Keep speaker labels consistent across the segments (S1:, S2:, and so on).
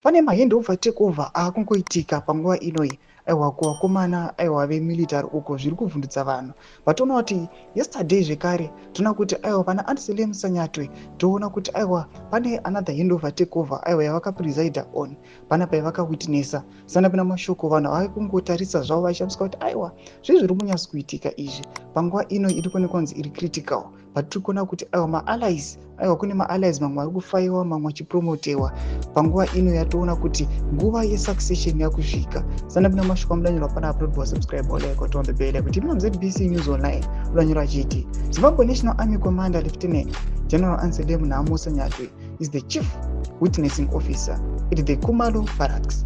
S1: Pane mahandover takeover aakungoitika panguva inoyi, aiwa, kuvakomana, aiwa, vemilitary uko zviri kuvhundutsa vanhu. Vatoona kuti yesterday zvekare toona kuti, aiwa, pana Anselem Sanyatwe, toona kuti, aiwa, pane another handover takeover, aiwa, yavakapresida on panapa, yavakawitnessa. Sanapina mashoko, vanhu vave kungotarisa zvavo vachishamisika kuti, aiwa, zvii zviri kunyatso kuitika izvi panguva ino iri kuonekwa kunzi iri critical. But tiri kuona kuti, aiwa, maallies, aiwa, kune maallies mamwe ari kufaiwa, mamwe achipromotewa panguva ino yatoona kuti nguva yesuccession yakusvika. Sanapina mashoko amudanyorwa panapa, todwa subscribe, like, on the bell kuti ino ZBC News Online. Udanyorwa achiti Zimbabwe National Army Commander Lieutenant General Anselem Nhamo Sanyatwe is the chief witnessing officer at the Kumalo Barracks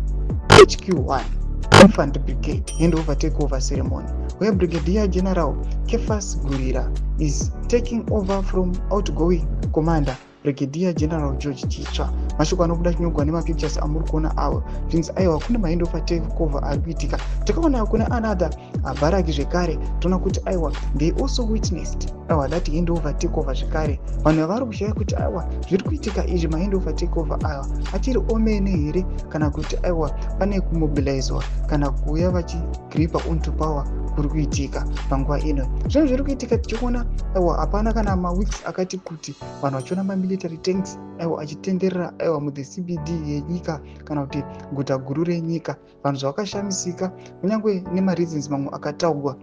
S1: HQ1 Infantry Brigade handover takeover ceremony, where Brigadier General Kefas Gurira is taking over from outgoing commander Brigadier General George Chitsva. Mashoko anobuda chinyorwa nemapictures amuri kuona avo, zvinzi, aiwa, kune mahandover takeover ari kuitika. Takaona kune another barrack zvekare, toona kuti, aiwa, they also witnessed, aiwa, that handover takeover zvekare. Vanhu vari kushaya kuti, aiwa, zviri kuitika izvi, mahandover takeover aya achiri omene here, kana kuti, aiwa, pane kumobilizwa kana kuuya vachigripa onto power kuri kuitika panguva ino. Zvinhu zviri kuitika tichiona, aiwa, hapana kana maweeks akati kuti vanhu vachiona mamilitary tanks, aiwa, achitenderera, aiwa, muthe CBD yenyika kana kuti guta guru renyika. Vanhu zvavakashamisika, kunyange nemareasons mamwe akataurwa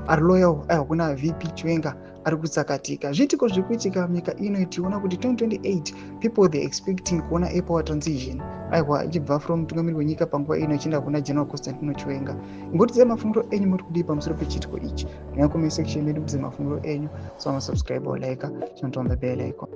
S1: ari loyal, aiwa, kuna VP Chiwenga ari kutsakatika. Zviitiko zviri kuitika munyika ino, tiona kuti 2028 people, they expecting kuona a power transition, aiwa, ichibva from mutungamiri wenyika panguva ino ichienda kuna General Constantino Chiwenga. Imbotidzai mafungiro enyu, muri kudii pamusoro pechiitiko ichi? Nyaya comment section medu, mudze mafungiro enyu. So masubscribe, like, chinotomba bell icon.